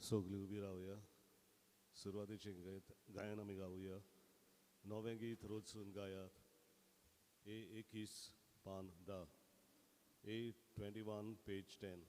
सगळीं उबी रावया. सुरवातेचें गीत गायन आमी गावया. नवें गीत रोजून गायात. ए 21 पान 10, ए 21 पेज 10.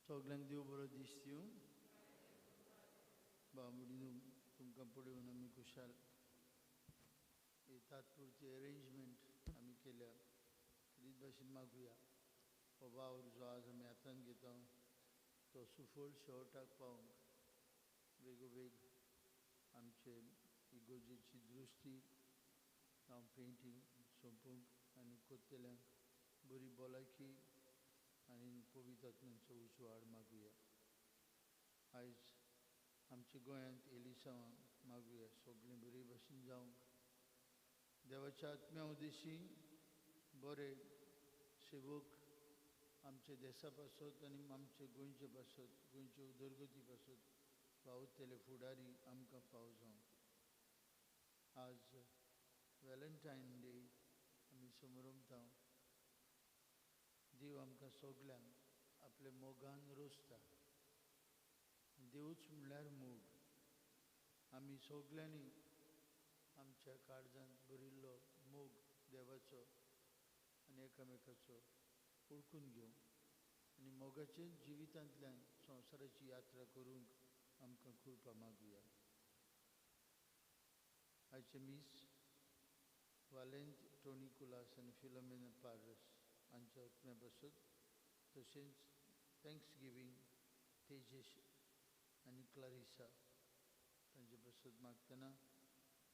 सगल्यांक देव बरो दीस दिवं. बाबडीनो तुमकां पळोवन आमी खुशाल. ही तात्पुरती अरेंजमेंट आमी केल्या. रीत भाशेन मागुया हो वावर जो आज आमी हातान घेता तो सुफळ शेवटाक पावोवंक बेगोबेग आमचे इगोजेची दृश्टी जावं पेंटींग सोंपोवंक आनी कोत्तेल्यांक बरी भलायकी आनी पवित्र आत्म्यांचो उजवाड मागुया. आयज आमच्या गोंयांत एलिसांवां मागुया सगळीं बरी भाशेन जावंक. देवाच्या आत्म्या उदेशी बरे सेवक आमच्या देसा पासत आनी आमचे गोंयचे पासत, गोंयचे उदरगती पासत वावुरतले फुडारी आमकां फाव जावं. आज व्हॅलेंटायन डे आमी समरमता. देव आमकां सगल्यांक आपल्या मोगान रोसता. देवूच म्हणल्यार मोग. आमी सगल्यांनी आमच्या काळजांत भरिल्लो मोग देवाचो आनी एकामेकाचो ओळखून घेवंक आनी मोगाचे जिवितांतल्यान संवसाराची यात्रा करूंक आमकां कृपा मागुया. आयचें मीस वालेंत टोनी कुलास आनी फिलोमेना पारस हांच्या आत्म्या पासत, तशेंच thanks giving Tejesh आनी क्लारिसा तांचे पासत मागतना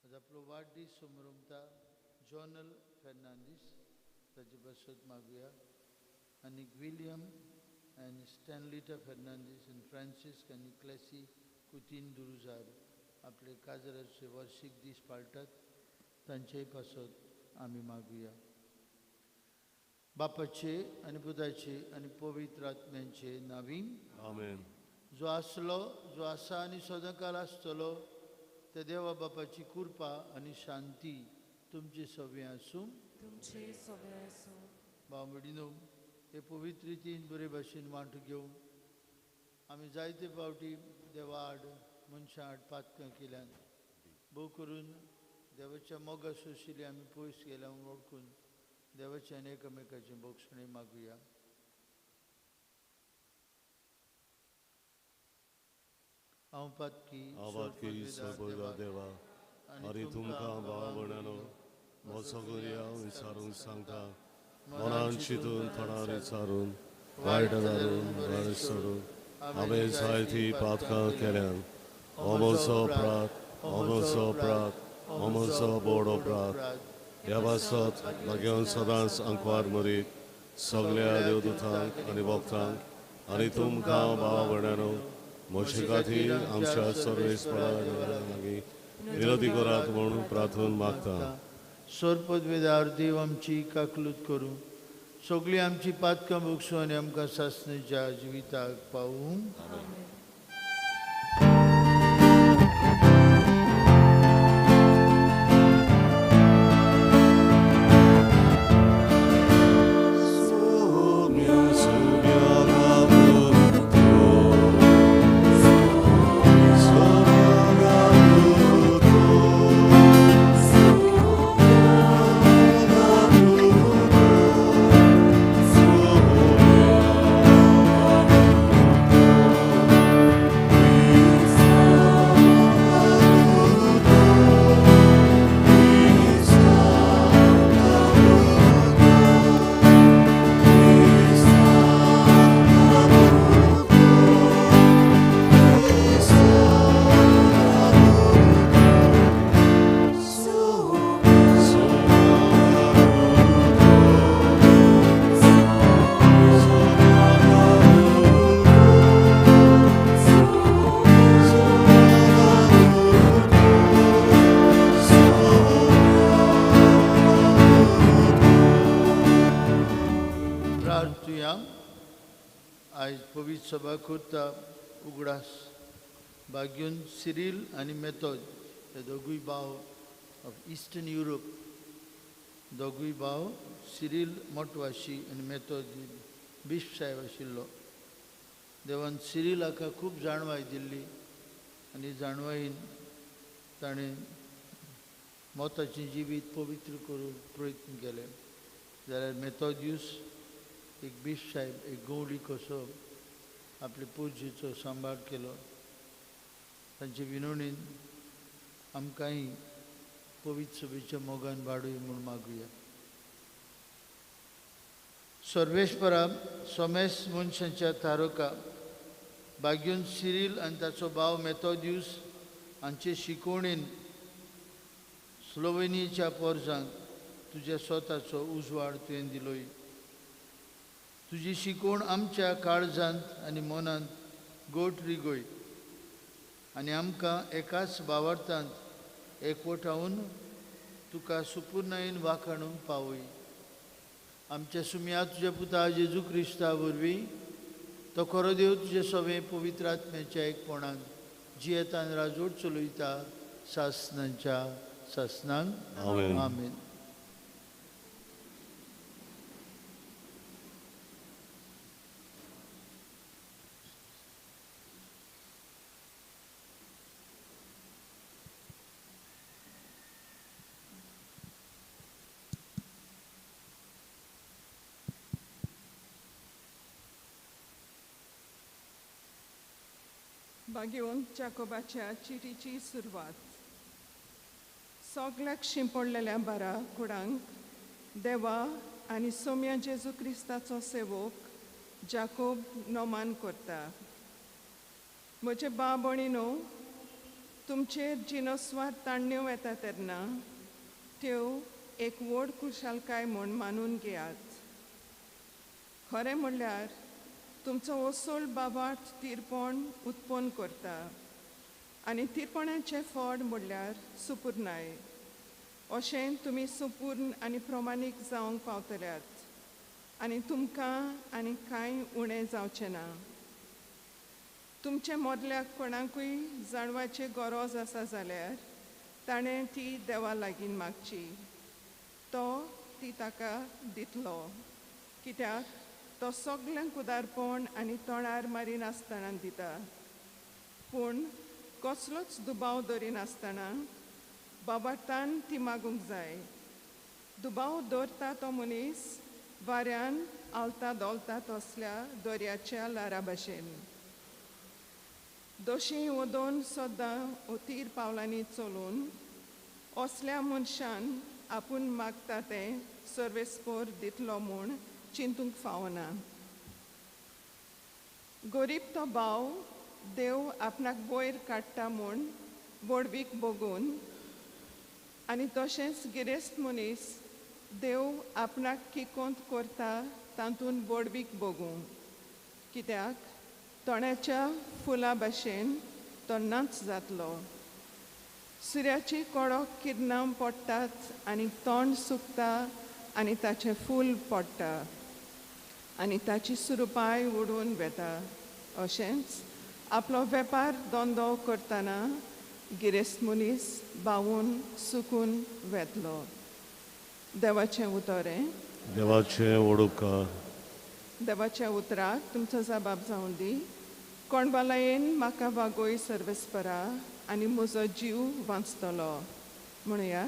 आज आपलो वाडदीस समरमता जॉनल फेर्नांदीस ताचे पासत मागुया. आनी विलियम आनी स्टॅनलिटा फेर्नांदीस आनी फ्रांसीस्क आनी क्लॅसी कुतीन दुरुजार आपले काजराचे वार्षीक दीस पाळटात तांचेय पासत आमी मागुया. बापाचे आनी पुताचे आनी पवित्र आत्म्यांचे नावीन आमेन. जो आसलो, जो आसा आनी सदांकाल आसतलो त्या देवा बापाची कृपा आनी शांती तुमचे सवे आसूं. तुमचे सवे आसूं. भाव भयणीनो, हे पवित्र रितीन बरे भाशेन वांटो घेवन आमी जायते फावटी देवा आड मनशां आड पातकां केल्यान, भोव करून देवाच्या मोगा सोशिल्ले आमी पयस गेल्या म्हणून वळखून देवाचे आनी एकामेकाचें बोगसणें मागुया. हांव पातकी आवाकी सर्वदा देवा आनी तुमकां भाव भयणांनो म्हजो गुन्यांव विचारूंक सांगता. मनान चिंतून थोडार विचारून वायट धारून बरें सोडून हांवें जायतीं पातकां केल्यान. हो म्हजो अपराध, हो म्हजो अपराध, हो म्हजो बोड अपराध. ह्या पासत लागीं सदांच आंकवार मरीत सगल्या देवदूतांक आनी भक्तांक आनी तुमकां भाव भयणांनो म्हजे खातीर आमच्या सर्वेस्परा लागीं विनोदी करात म्हणून प्रार्थना मागता. सोरपदवेदार देव आमची काकलूत करूं, सगळीं आमची पातकां भोगसूं आनी आमकां सासणेच्या जिविताक पावूं. Soumya. सुम्या आयज पवित्र सभा करता उगडास बाग्यून सिरील आनी मेथोद हे दोगूय भाव ऑफ इस्टर्न युरोप, दोगूय भाव सिरील मोटवाशी आनी मेथोद बिश्प साहेब आशिल्लो. देवान सिरील हाका खूब जाणवाय दिल्ली आनी जाणवायेन ताणें मोताचें जिवीत पवित्र करूंक प्रयत्न केले. जाल्यार मेथोद्यूस एक बिश्प साहेब एक गवळी कसो आपले पुर्जेचो सांबाळ केलो. तांचे विनवणीन आमकांय पवित्र सभेच्या मोगान वाडूय म्हूण मागुया. सर्वेस्परा सोमेस मनशांच्या तारका बाग्यून सिरील आनी ताचो भाव मेथोद्यूस हांचे शिकवणीन स्लोवेनियेच्या पोरजांक तुज्या स्वताचो उजवाड तुवें दिलोय. तुजी शिकवण आमच्या काळजांत आनी मनांत गोट रिगोय आनी आमकां एकाच भावार्थांत एकवटावन तुका सुपुर्णायेन वाखाणूंक पावय. आमच्या सुम्या तुज्या पुता जेजू क्रिस्ता वरवीं तो खरो देव तुजे सवें पवित्र आत्म्याच्या एकपणान जियेतान राजवट चलयता सासनांच्या सासनांक. आमेन. आमेन. बागेवन जाकोबाच्या चिटीची सुरवात. सगळ्याक शिंपडलेल्या बारा कुडांक देवा आनी सोम्या जेजू क्रिस्ताचो सेवक जाकोब नोमान करता. म्हजे बाबणीनो, तुमचेर जिनोस्वार ताण्ण्यो येता तेन्ना त्यो एक व्हड खुशालकाय म्हूण मानून घेयात. खरें म्हणल्यार तुमचो असोल बाबार्थ तिरपण उत्पन्न करता आनी तिरपणाचें फळ म्हणल्यार सुपुर्णाय. अशें तुमी सुपूर्ण आनी प्रमाणीक जावंक पावतल्यात आनी तुमकां आनी कांय उणें जावचें ना. तुमचे मदल्या कोणाकूय जाणवाची गरज आसा जाल्यार ताणें ती देवा लागीं मागची, तो ती ताका दितलो. कित्याक तो सगल्यांक उदारपण आनी तोंडार मारिनासतना दिता, पूण कसलोच दुबाव दरिनासतना बाबार्तान ती मागूंक जाय. दुबाव दवरता तो मनीस वाऱ्यान आलता दोलता तसल्या दर्याच्या ल्हारा भशेन. दोशी वो दोन सद्दां ओतीर पावलांनी चलून असल्या मनशान आपूण मागता तें सर्वेस्पोर दितलो म्हूण चिंतूंक फावना. गरीब तो भाव देव आपणाक वयर काडटा म्हूण व्हडवीक बगून आनी तशेंच गिरेस्त मनीस देव आपणाक किकोंत करता तातूंत व्हडवीक बगूं. कित्याक तोंडाच्या फुलां भशेन तो नाच जातलो. सुर्याची कडक किरणां पडटात आनी तोंड सुकता आनी ताचें फूल पडटा आनी ताची सुरुपाय उडून वेता. अशेंच आपलो वेपार धंदो करतना गिरेस्त मनीस बावून सुकून वेतलो. देवाचें उतर हें. देवाचें वडूपकार. देवाच्या उतराक तुमचो जबाब जावं दी. कोणबालायेन म्हाका वागोय सर्वेस्परा आनी म्हजो जीव वांचतलो. म्हणया,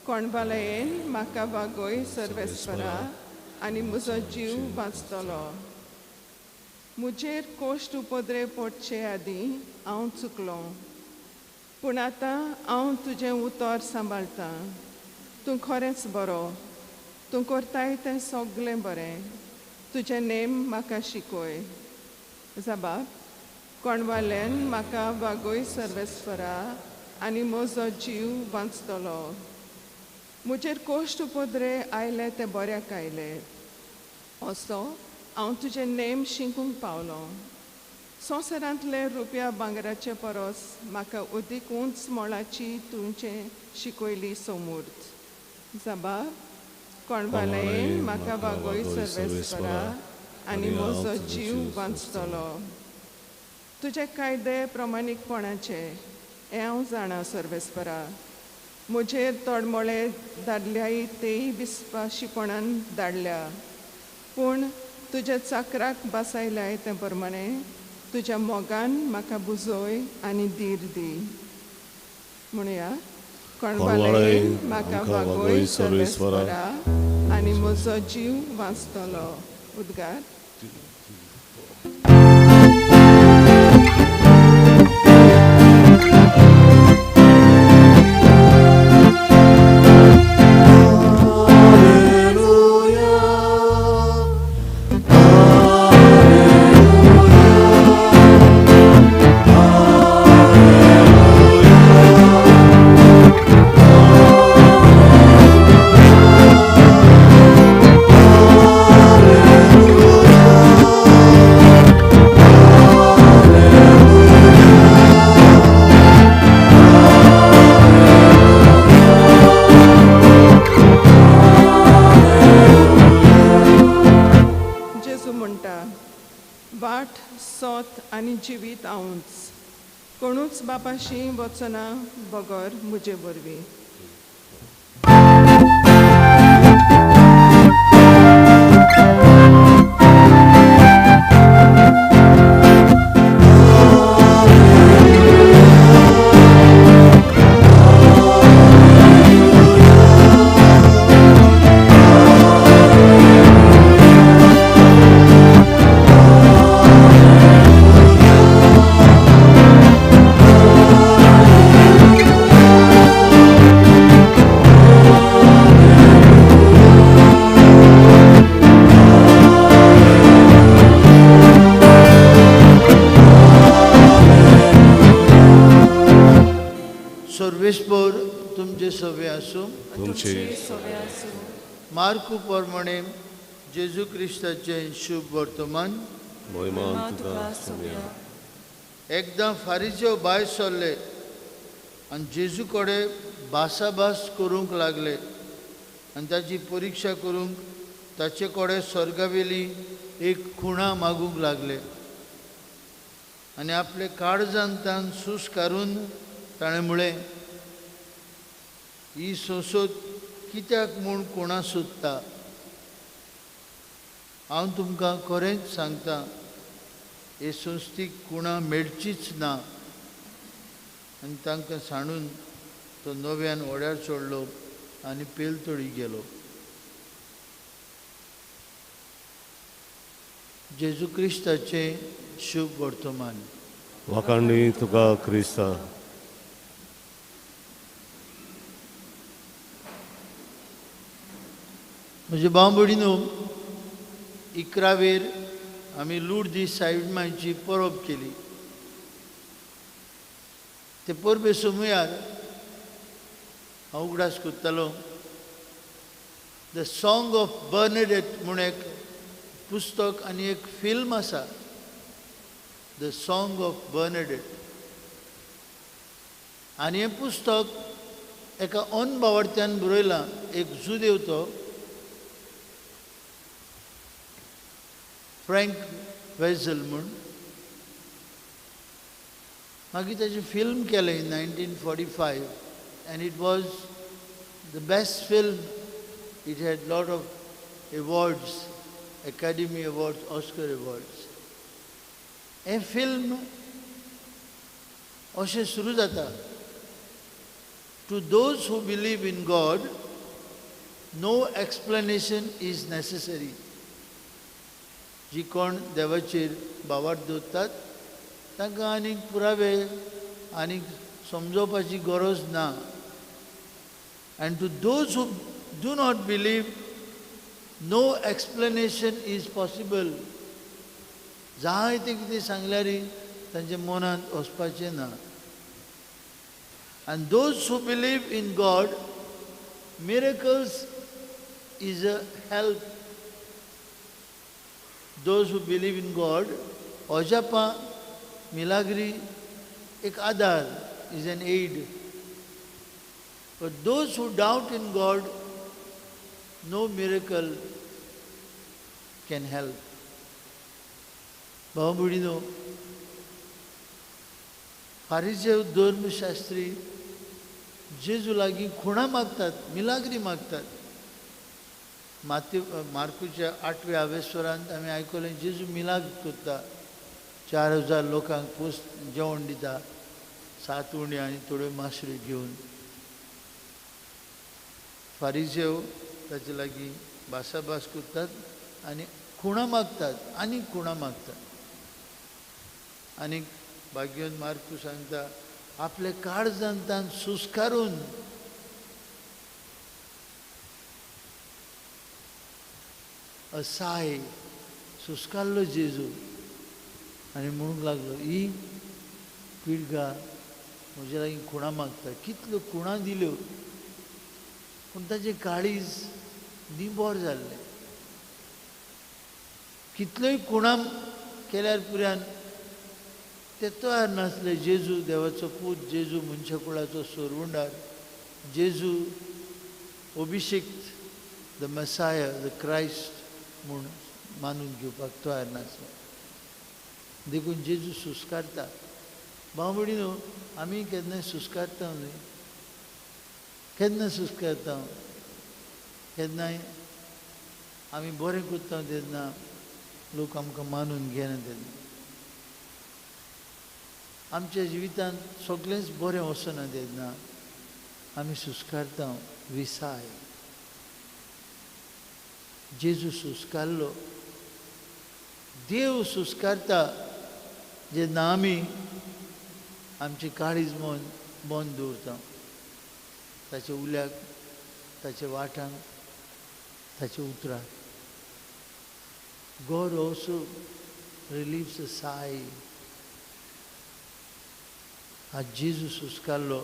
कोणबालायेन म्हाका वागोय सर्वेस्परा आनी म्हजो जीव वांचतलो. म्हजेर कोश्ट उपद्रे पडचे आदीं हांव चुकलो, पूण आतां हांव तुजें उतर सांबाळटां. तूं खरेंच बरो, तूं करताय तें सगळें बरें. तुजें नेम म्हाका शिकय. जबाब, कोणवाल्यान म्हाका वागोय सर्वेस्परा आनी म्हजो जीव वांचतलो. म्हजेर कोश्ट उपद्रे आयले ते बऱ्याक आयले, असो हांव तुजें नेम शिकूंक पावलो. संवसारांतले रुपया भांगराचे परस म्हाका अदीक उंच मोलाची तुमचें शिकयली सोमूर्त. जबाब, कोणवाल्यान म्हाका वागोय सर्वेस्परा आनी म्हजो जीव वांचतलो. तुजे कायदे प्रमाणीकपणाचे हें हांव जाणा सर्वेस्परा. म्हजेर तोडमोळे धाडल्याय तेय विस्वाशीपणान धाडल्या, पूण तुज्या चाकराक बसायल्याय ते प्रमाणे तुज्या मोगान म्हाका बुजय आनी धीर दी. म्हणया, कोणवाळे म्हाका वागय सर्वेस्परा आनी म्हजो जीव वांचतलो. उद्गार. जिवीत हांवूच, कोणूच बापाशी वचना बगर म्हजे वरवीं. सर्वेस्पर तुमचे सवे आसूं. मार्कू प्रमाणे जेजू क्रिस्ताचें शुभ वर्तमान. एकदां फारिजेव भायर सरले आनी जेजू कडेन भासाभास करूंक लागले आनी ताची परिक्षा करूंक ताचे कडेन स्वर्गावेली एक खुणा मागूंक लागले आनी आपले काळजान तान सूस काडून ताणें म्हळें, ही संसद कित्याक म्हूण कोणा सोदता? हांव तुमकां खरेंच सांगता, हे संस्थीक कुणां मेळचीच ना. आनी तांकां सांडून तो नव्यान व्हड्यार चडलो आनी पेलतडी गेलो. जेजू क्रिस्ताचें शुभ वर्तमान. वाखाणणी तुका क्रिस्ता. म्हजे भाव भयणीनो, 11वेर आमी लुर्दी साईमांयची परब केली. ते परबे समयार हांव उगडास करतालो, the song of Bernadette म्हूण एक पुस्तक आनी एक फिल्म आसा, the song of Bernadette. आनी हें पुस्तक एका अनभावार्थ्यान बरयलां, एक जुदेव तो फ्रँक वेझल म्हूण. मागीर ताचें फिल्म केलें in 1945 and it was the best film. It had lot of awards, Academy Awards, Oscar awards. हें फिल्म अशें सुरू जाता, to those who believe in God no explanation is necessary. जी कोण देवाचेर भावार्थ दवरतात तांकां आनीक पुरावे आनीक समजोवपाची गरज ना. And to those who do not believe no explanation is possible. जायतें कितें सांगल्यार तांच्या मनांत वचपाचें ना. And those who believe in God miracles is a help. Those who believe in God, अजापां Milagre एक आदार, is an aid. But those who doubt in God, no miracle can help. भाव भयणीनो, फारीजेव धर्मशास्त्री जेजू लागीं खुणां मागतात, मिलाग्री मागतात. मार्कूच्या 8व्या आवेस्वरांत आमी आयकलें जेजू मिलाग्र करता, 4000 लोकांक पोस जेवण दिता, 7 उण्यो आनी थोड्यो मासळ्यो घेवन. फारीजेव ताचे लागीं भासाभास करतात आनी खुणां मागतात आनी खुणां मागतात. आनी भाग्योन मार्कू सांगता आपले काळजांतान सुस्कारून असाय सुस्कारलो जेजू आनी म्हणूंक लागलो, ही पिळगा म्हज्या लागीं खुणां मागता. कितल्यो खुणां दिल्यो पूण ताचें काळीज निबोर जाल्लें. कितल्योय खुणां केल्यार पुऱ्यान ते तयार नासले. जेजू देवाचो पूत, जेजू मनशाकुळाचो सोरवंडार, जेजू अभिषेक्त, the Messiah, the Christ म्हूण मानून घेवपाक तयार नासले. देखून जेजू सुस्कारता. भाव भयणीनो, आमी केन्नाय सुस्कारता न्हय? केन्ना सुस्कारता? केन्नाय आमी बरें करता तेन्ना लोक आमकां मानून घेना. तेन्ना आमच्या जिवितांत सगळेंच बरें वचना तेन्ना आमी सुस्कारता, विसाय. जेजू सुस्कारलो. देव सुस्कारता जेन्ना आमी आमची काळीज मन बंद दवरता ताच्या उल्याक, ताच्या वाटांक, ताच्या उतराक. God also relieves a sigh. आज जेजू सुस्कारलो.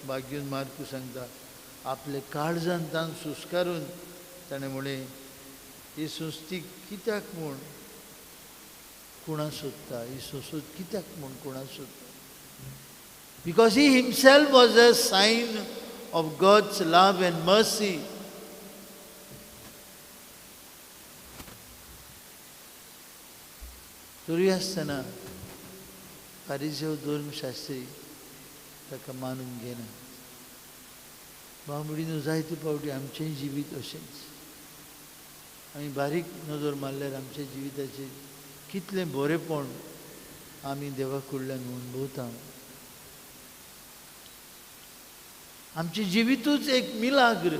भाग्योन मार्कू सांगता आपले काळजान तान सुस्कारून ताणें म्हणलें, ही संस्ती कित्याक म्हूण कुणां सोदता? ही संस्कृत कित्याक म्हूण कुणां सोदता? Because he himself was a sign of God's love and mercy. तरी आसतना फारीजेव धर्मशास्त्री ताका मानून घेना. भाव भयणीनो, जायते फावटी आमचेंय जिवीत अशेंच. आमी बारीक नदर मारल्यार आमच्या जिविताचेर कितलें बरेंपण आमी देवा कडल्यान अणभवता. आमचें जिवितूच एक मिलाग्र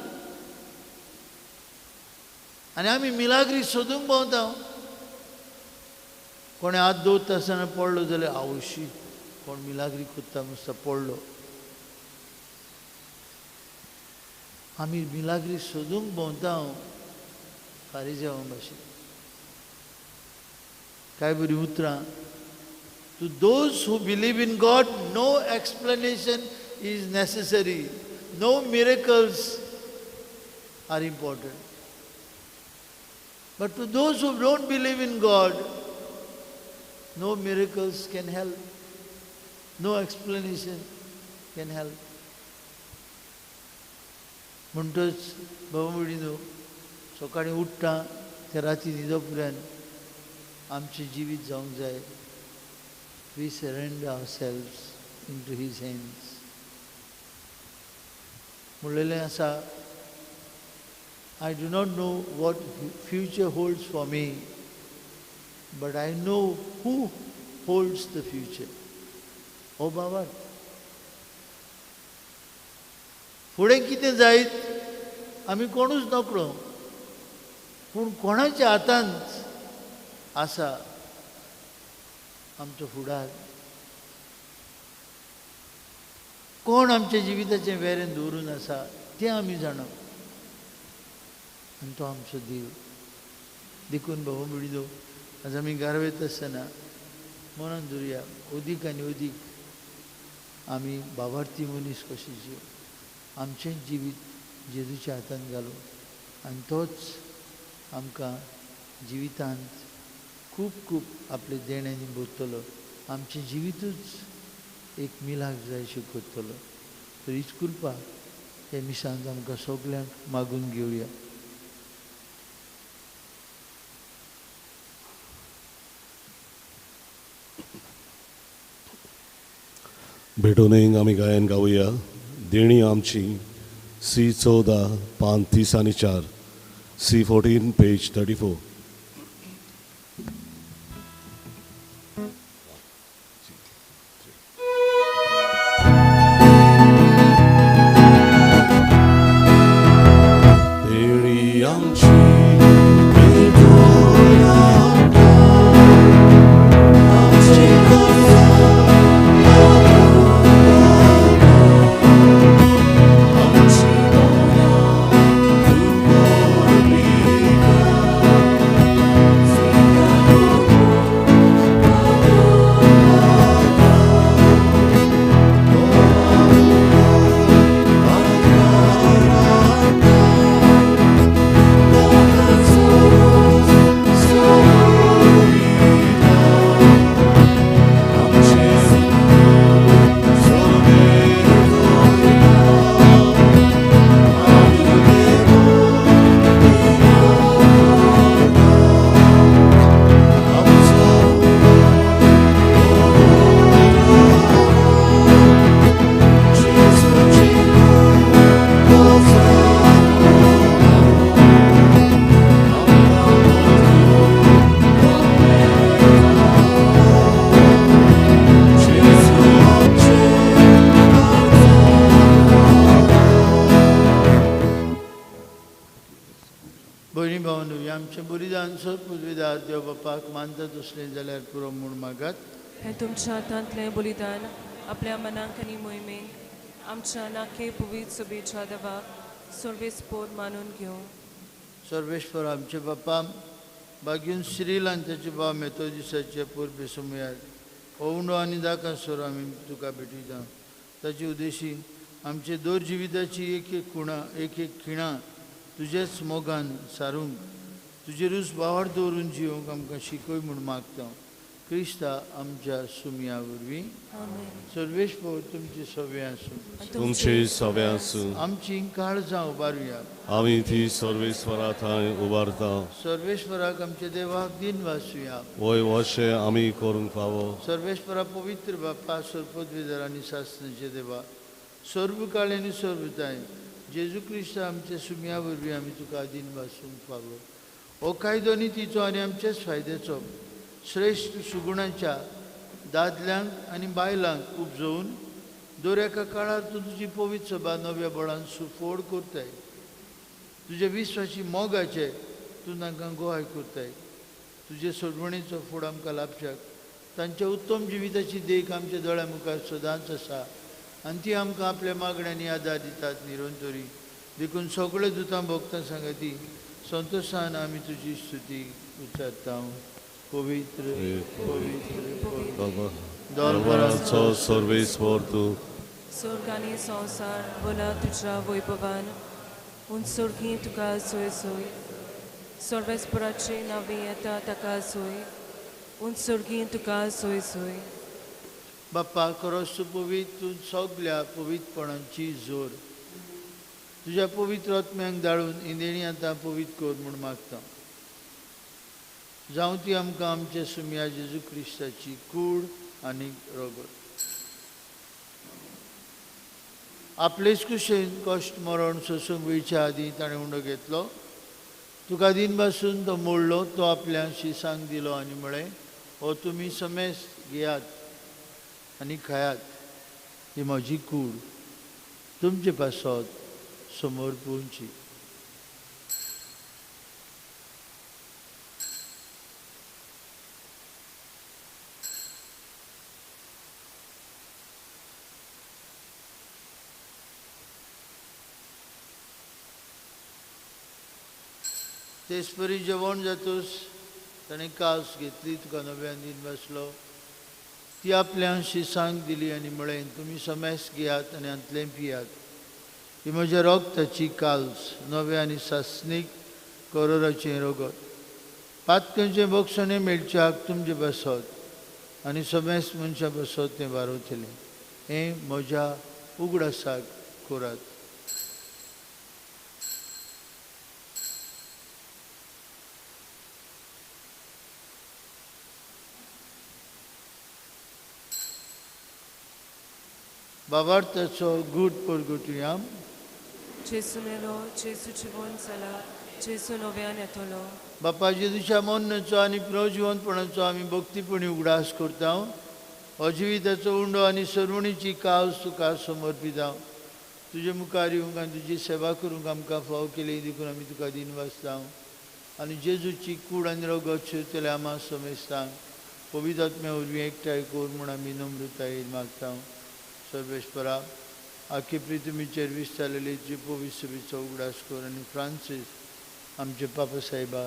आनी आमी मिलाग्री सोदूंक भोंवता. कोणें हात दवरता आसतना पडलो जाल्यार आवशी कोण मिलाग्री कोत्ता मस्त पडलो. आमी मिलाग्री सोदूंक भोंवता फारीजेवां भाशेन. काय बरीं उतरां. To those who believe in God, no explanation is necessary, no miracles are important. But to those who don't believe in God, no miracles can help, no explanation can help. म्हणटच बाबा भयणीनो, सकाळीं उठ्ठा ते राती न्हिदो पर्यंत आमचें जिवीत जावंक जाय. We surrender ourselves into His hands. म्हणलेलें आसा, I do not know what future holds for me, but I know who holds the future. हो बाबा, फुडें कितें जायत आमी कोणूच नकळो, पूण कोणाच्या हातांत आसा आमचो फुडार. कोण आमच्या जिविताचें वेरें दवरून आसा तें आमी जाणा, आनी तो आमचो देव. देखून भाव भयणीनो, आज आमी गारवेत आसतना मनान धरुया, अदीक आनी अदीक आमी बाबार्थी मनीस कशे जीव, आमचें जिवीत जेजूच्या हातान घालूं आनी तोच आमकां जिवितांत खूब खूब आपले देण्यांनी भरतलो. आमचें जिवितूच एक मिलाक जाय अशें करतलो. तर हीच कृपा हे मिसांत आमकां सगल्यांक मागून घेवया. भेटोवणेक आमी गायन गावया देणी आमची सी 14 पान 30 आनी 4 C 14 page 34. देणी आमची मानता तसलें जाल्यार पुरो म्हूण मागात. हें तुमच्या हातांतलें बलिदान आपल्या मनाक आनी मोहिमेक आमच्या नाके पवित्र सभेच्या देवाक सर्वेस्पोर मानून घेवं. सर्वेश्वर आमचे बापा बागीन श्रीलंकेचे भाव मेथोदिसाचे पूर्वे सुमयार ओवंडो आनी दाकासोर आमी तुका भेटयता. ताचे उद्देशी आमचे दोर जिविताची एक एक खुणा एक एक खिणां तुजेच मोगान सारूंक तुजेरूच बावर दवरून जिवंक आमकां शिकय म्हूण मागता क्रिस्ता आमच्या सुमया वरवीं. सर्वेस्पोर तुमचे सवे आसूं. तुमचे सवे आसूं. आमची काळजां उबारुया. आमी ती सर्वेस्वरा थंय उबारता. सर्वेस्वराक आमच्या देवाक दिन वासुया. वय वशें आमी करूंक फावो. सर्वेस्वरा पवित्र बापा सर्पदवेदर आनी सासनाचे देवा सर्व काळ आनी सर्वताय जेजू क्रिस्त आमच्या सुमया वरवीं आमी तुका दिन वासूंक फावो. हो कायदो नितीचो आनी आमचेच फायद्याचो श्रेश्ठ सुगुणाच्या दादल्यांक आनी बायलांक उपजोवन दर एका काळार तूं तुजी पवित्र सभा नव्या बळान सुफोड करताय. तुज्या विस्वासी मोगाचे तूं तांकां गोहाय करताय. तुजे सोडवणेचो फूड आमकां लाभच्याक तांच्या उत्तम जिविताची देख आमच्या दोळ्या मुखार सदांच आसा आनी ती आमकां आपल्या मागण्यांनी आदार दितात निरंतरी. देखून सगळे दुतां भोगतां सांगती संतोषान आमी तुजी स्तुती उच्चारता. पवित्र पवित्र दरबाराचो सर्वेस्पोर तूं स्वर्ग आनी संवसार बोला तुज्या वैभवान उंचोर्गी तुका सोय सोय सर्वेस्पोराचे नांवे येता ताका सोय उंचोर्गी तुका सोय सोय. बाप्पा खरोच तूं पवित्र तूं सगल्या पवित्रपणाची जोर तुज्या पवित्र आत्म्यांक दाळून इंदेणी आतां पवित्र कर म्हूण मागता. जावं ती आमकां आमच्या सुमया जेजू क्रिस्ताची कूड आनी रगत. आपलेच कुशेन कश्ट मरण सोसूंक वयच्या आदीं ताणें उंडो घेतलो. तुका दिन बासून तो मोडलो. तो आपल्या शिसांक दिलो आनी म्हळें हो तुमी समेस्त घेयात आनी खायात. ही म्हजी कूड तुमचे पासत समोर पोवची. तेचपरी जेवण जातूच ताणें कास घेतली. तुका नव्यान दिन बसलो. ती आपल्या शिसांक दिली आनी म्हळें तुमी समेस्त घेयात आनी हांतलें पियात. ही म्हज्या रगताची काल्स नव्या आनी सासणीक करोराचें रगत. पातकांचें बक्षणें मेळच्याक तुमचे बसत आनी समेस्त मनशां बसत तें वारवतलें. हें म्हज्या उगडासाक करात. बाबार्थाचो गूट परगटुया. जेजू मेलो, जेजू जिवन जाला, जेजू नव्यान येतलो. बापा जेजूच्या मरणाचो आनी पुनर्जिवंतपणाचो आमी भक्तीपणी उगडास करता. हो जिविताचो उंडो आनी सरवणीची कावस तुका समर्पिता. तुजे मुखार येवंक आनी तुजी सेवा करूंक आमकां फावो केली देखून आमी तुका दिनवासता. आनी जेजूची कूड आनी रगत शिरतले आमा समेस्तांक पवित्र आत्म्या वरवीं एकठांय कर म्हूण आमी नम्रतायेन मागता. सर्वेस्परा आखी पृथ्वीचेर विस्तारलेली तुजी पवित्र सभेचो उगडास कर आनी फ्रांसीस आमचे पापा साहेबा,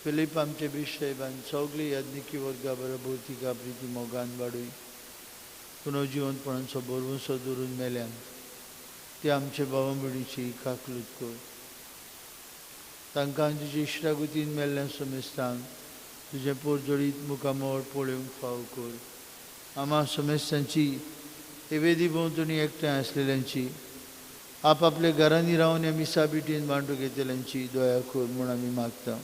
फिलीप आमचे बीश साहेबान सगळी याज्ञिकी वर्गा बरोबर तिका प्रिती मोगान वाडूय. पुनर्जिवंतपणाचो भरवंसो दवरून मेल्यान ते आमचे भावा भयणीची काकलूत कर. तांकां तुजे इश्टागतीन मेल्ल्या समेस्तांक तुजें पोरजोळीत मुखामळ पळोवंक फावो कर. आमा समेस्तांची हे वेदी भोंवतणी एकठांय आसलेल्यांची आपआपल्या घरांनी रावन ह्या मिसा बिटीन वांटो घेतल्यांची दया कर म्हूण आमी मागता.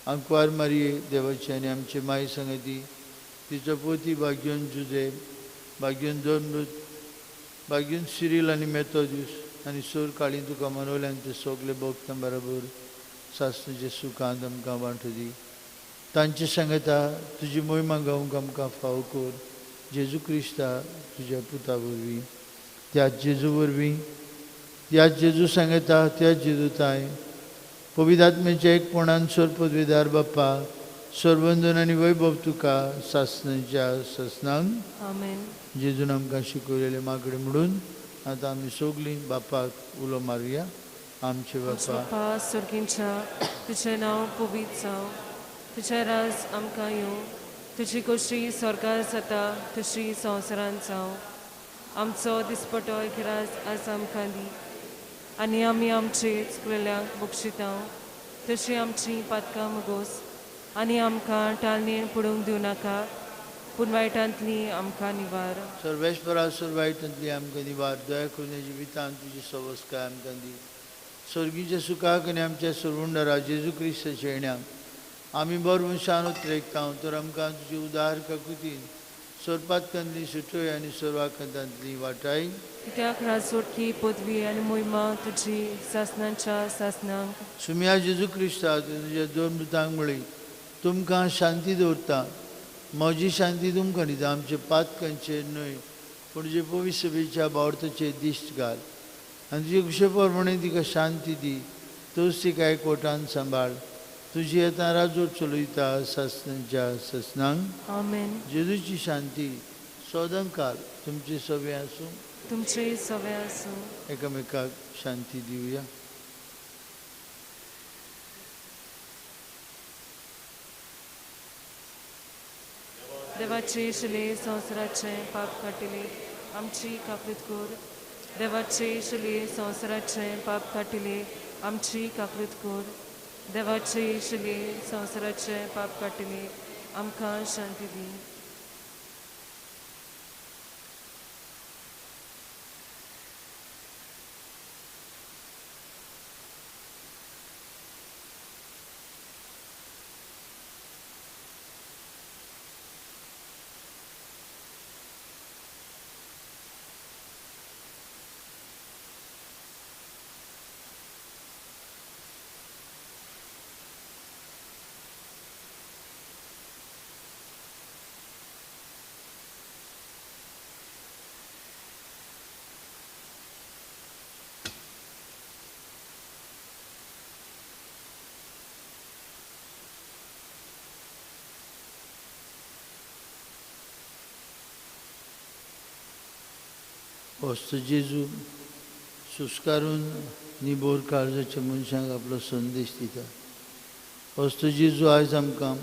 आंकवार मारये देवाची आनी आमचे माय संगती तिचो पोती भाग्योन जुजे, भाग्योन दोन, भाग्योन सिरील आनी मेथोद्यूस आनी सोर काळी तुका मनवल्यान ते सगळे भक्तां बरोबर सासणेचे सुखांत आमकां वांटो दी. तांचे सांगता तुजी मोहिमा गावंक आमकां फावो कर. जेजू क्रिस्ता तुज्या पुता वरवीं, त्याच जेजू वरवीं, त्याच जेजू सांगता त्याच जेजू ताय पवित्र आत्म्याच्या एकपणान सर पदवीदार बाप्पा सर्वंदन आनी वैभव तुका सासणाच्या सासणांक. आमेन. जेजून आमकां शिकयलेलें मागणें म्हणून आतां आमी सगळीं बापाक उलो मारुया. आमचे बापा बापा स्वर्गींच्या, तुजें नांव पवित्र जावं, तुजें राज आमकां येवं, तुजी खोशी स्वर्गार जाता तशी संवसारांत जावं. आमचो दिसपटो एक राज आज आमकां दी आनी आमी आमचे चुकलेल्यांक बक्षिता तशी आमची पातकां मुगोस आनी आमकां टाळणेर पडूंक दिवं नाका, पूण वायटांतली आमकां निवार. सर्वेस्परा सर वायटांतली आमकां निवार. दया करून जिवितांत तुजी सवस्काय आमकां दी. स्वर्गीच्या सुखाक आनी आमच्या सरवंडरा जेजू क्रिस्ताच्या येण्याक आमी बरो मनशान उतरेकता तर आमकां तुजी उदार काकुतीन सोरपातकांतली सुटोय आनी सोरवाकांतांतली वाटाय. कित्याक राजवटकी पदवी आनी मोहिमा तुजी सासणाच्या सासणांक. सुम्या जेजू क्रिस्ता तुज्या दोन मृतांक म्हळी, तुमकां शांती दवरता, म्हजी शांती तुमकां दिता. आमचे पातकांचेर न्हय पूण तुजे पवित्र सभेच्या बावडताचेर दिश्ट घाल आनी तुजे खुशे प्रमाणे तिका शांती दी. तूच तिका एकवटान सांबाळ. तुजी आतां राजवट चलयता सासणाच्या सासणांक. आमेन. जेजूची शांती सदांकाल तुमचे सवे आसूं. तुमचे सवे आसूं. एकामेकाक शांती दिवया. देवाचे शिले संवसाराचे पाप काटिले आमची काकूत कर. देवाचे शिले संवसाराचे पाप काटिले आमची काकूत कर. देवाचे शिले संवसाराचे पाप काटिले आमकां शांती दी. वस्त जेजू सुस्कारून निबोर काळजाच्या मनशांक आपलो संदेश दिता. वस्त जेजू आयज आमकां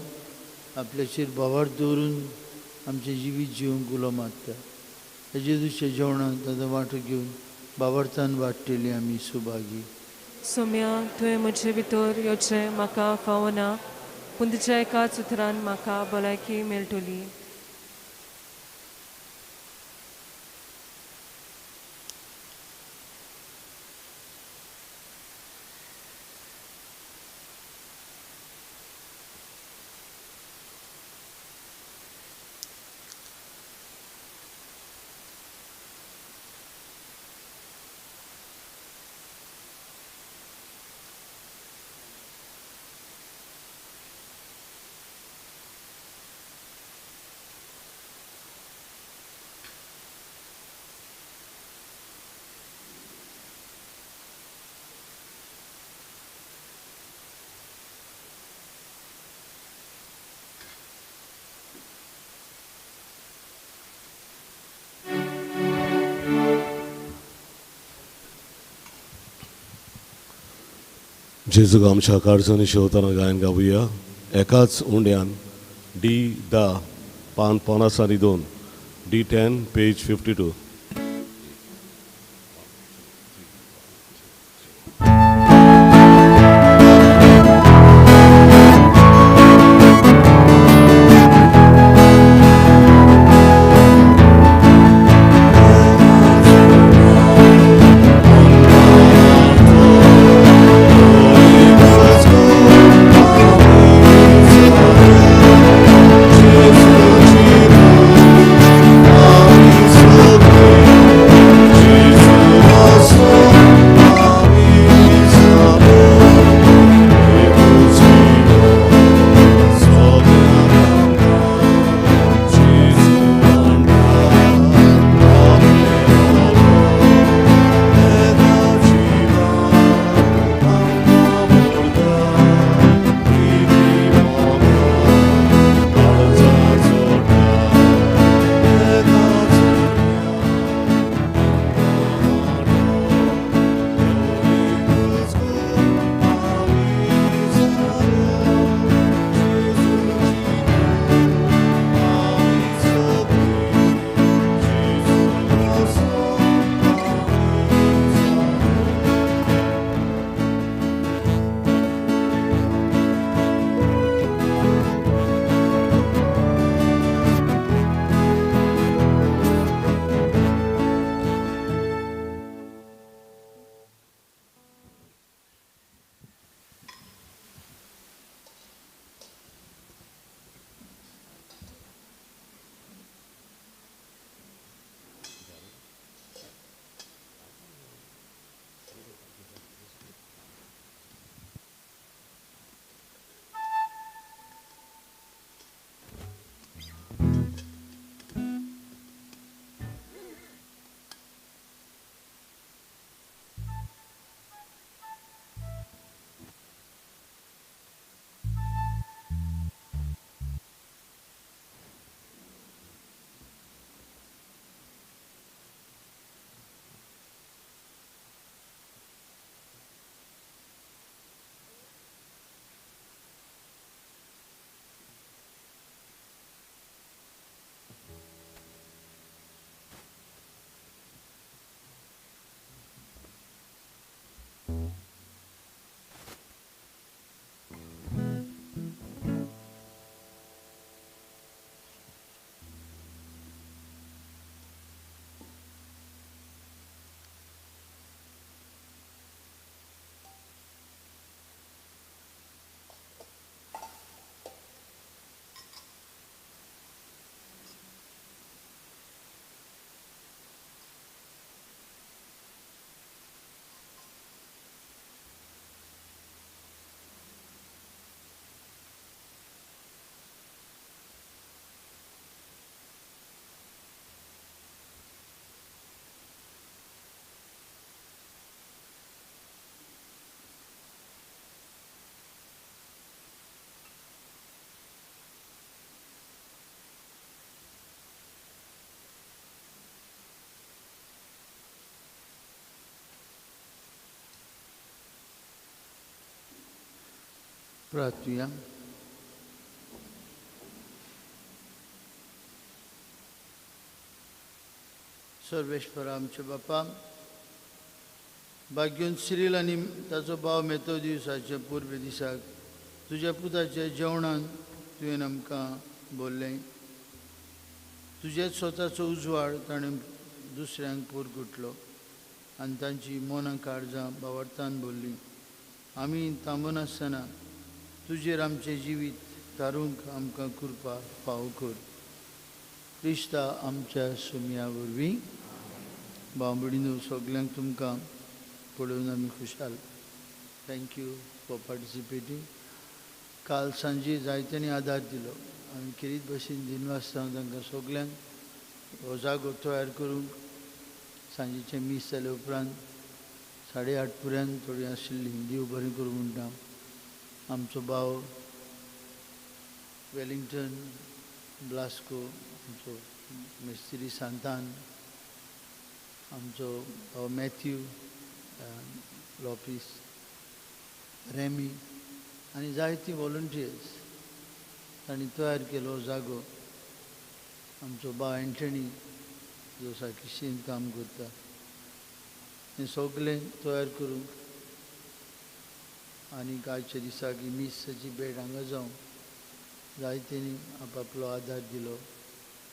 आपल्याचेर भावार्थ दवरून आमचें जिवीत जिवंक उलो मारता. जेजूच्या जेवणांत आतां वांटो घेवन भावार्थान वाडटली आमी सुभागी. सोम्या, तुवें म्हजे भितर येवचें म्हाका फावना, पूण तुज्या एकाच उतरान म्हाका भलायकी मेळटली. जेजूक आमच्या काळजांनी शेवताना गायन गावया एकाच उंड्यान डी 10 पान 52 D10 page 52. प्रार्थुया. सर्वेश्वर आमचे बापा, भाग्योन सिरील आनी ताचो भाव मेथोदिवसाच्या पूर्व दिसाक तुज्या पुताच्या जेवणान तुवें आमकां बोल्लें. तुजेच स्वताचो उजवाड ताणें दुसऱ्यांक पुरगुटलो आनी तांची मनां काळजां बावडतान बोल्लीं. आमी थांबनासतना तुजेर आमचें जिवीत थारूंक आमकां कृपा फावो कर. क्रिस्ता आमच्या सुमया वरवीं. बांबडीनो सगल्यांक तुमकां पळोवन आमी खुशाल. Thank you for participating. काल सांजे जायत्यांनी आदार दिलो. आमी खेरीत भशेन दिनवासता तांकां सगल्यांक हो जागो तयार करूंक. सांजेचें मीस जाले उपरांत 8:30 पर्यंत थोडी आशिल्ली देव बरें करूं म्हणटा. आमचो भाव वेलिंगटन ब्लास्को, आमचो मिस्त्री सांतान, आमचो भाव मॅथ्यू लोपीस, रेमी आनी जायतीं वॉलंटियर्स तांणी तयार केलो जागो. आमचो बा एंटनी जो साकिशीन काम करता हें सगळें तयार करूंक आनी आयच्या दिसाक ही मिसाची भेट हांगा जावं जायत्यांनी आपआपलो आदार दिलो,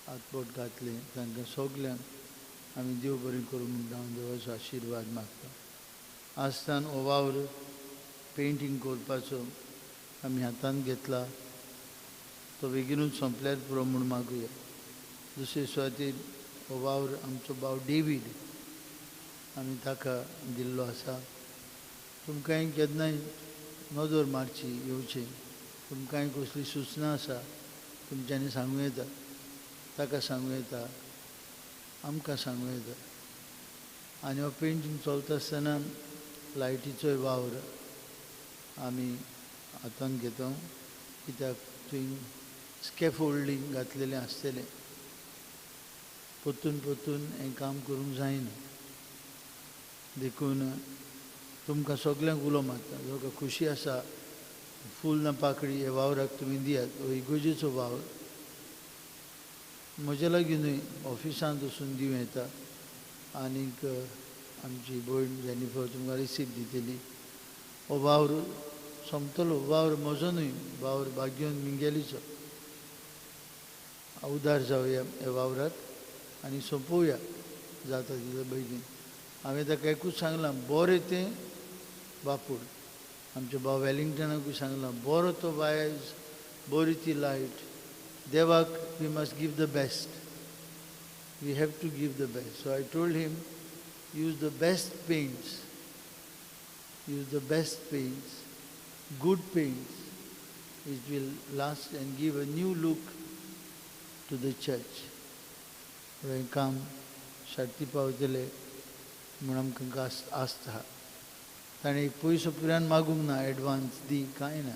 हातबोट घातलें. तांकां सगल्यांक आमी देव बरें करूं म्हणटा, हांव देवाचो आशिर्वाद मागता. आजतान हो वावर पेंटींग करपाचो आमी हातांत घेतला, तो बेगीनूच सोंपल्यार पुरो म्हूण मागुया. दुसरे सुवातेर हो वावर आमचो भाव डेवीड आमी ताका दिल्लो आसा. तुमकांय केन्नाय नदर मारची येवचें, तुमकांय कसली सुचना आसा तुमच्यांनी सांगूं येता, ताका सांगूं येता, आमकां सांगूं येता. आनी हो पेंटींग चलता आसतना लायटीचोय वावर आमी हातांत घेता, कित्याक थंय स्कॅफोल्डींग घातलेलें आसतलें, परतून परतून हें काम करूंक जायना. देखून तुमकां सगल्यांक उलो मारता, जो खुशी आसा फूल ना पाकळी ह्या वावराक तुमी दियात. हो इगोजेचो वावर म्हज्या लागीं न्हय, ऑफिसांत वचून दिवं येता. आनीक आमची भयण जेनिफर तुमकां रिसीप दितली. हो वावर सोंपतलो, वावर म्हजो न्हय, वावर भाग्योन मिंगेलीचो. उदार जावया ह्या वावराक आनी सोंपोवया जाता तितले बेगीन. हांवें ताका एकूच सांगलां, बरें तें बापूड. आमच्या भाव वेलिंगटनाकूय सांगलां, बरो तो वायज, बरी ती लायट, देवाक we must give the best, we have to give the best. So I told him, use the best paints, use the best paints, good paints, it will last and give a new look to the church. हें काम शार्ती पावतलें म्हूण आमकां आस्त आहा. ताणें एक पयसो पुरान मागूंक ना, एडवान्स दी कांय ना.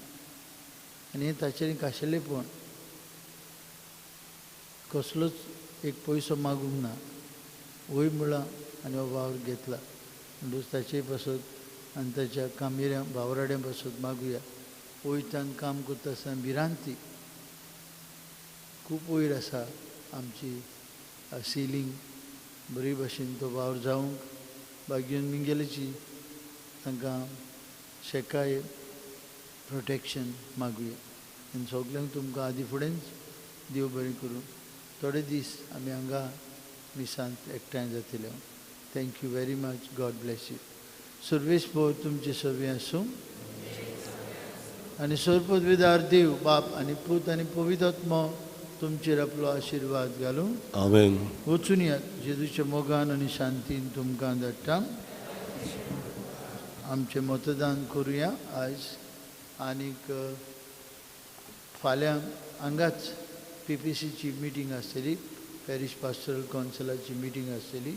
आनी हें ताचें खाशेलेपण, कसलोच एक पयसो मागूंक ना, वय म्हळां आनी हो वावर घेतला. म्हणटकूच ताचे पासत आनी ताच्या कामेऱ्यां वावराड्यां पासत मागुया. वयतान काम करता आसतना भिरांती खूब वयर आसा आमची सिलींग, बरी भाशेन तो वावर जावंक भाग्योन मिंगेलीची तांकां शेकाय प्रोटेक्शन मागुया. आनी सगल्यांक तुमकां आदी फुडेंच देव बरें करूं. थोडे दीस आमी हांगा मिसांत एकठांय जातले. Thank you very much. God bless you. सर्वेस्पोर तुमचे सगळें आसूं आनी सर्वपदवीदार देव बाप आनी पूत आनी पवित्र आत्मो तुमचेर आपलो आशिर्वाद घालूं. आमेन. वचून यात जेजूच्या मोगान आनी शांतीन तुमकां धाडटा. आमचें मतदान करुया आयज आनीक फाल्यां हांगाच PPCची मिटींग आसतली, पॅरीश पास्टरल कावन्सिलाची मिटींग आसतली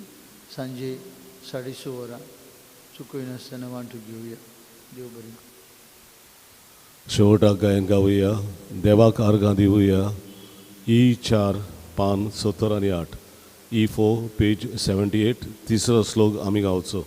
सांजे 6:30 वरां. चुकयनासतना वांटू घेवया. देव बरें. शेवटाक गायन गावया, देवाक आर्गां दिवया. E4 पान 70 आनी 8, E4 page 78, तिसरो श्लोक आमी गावचो.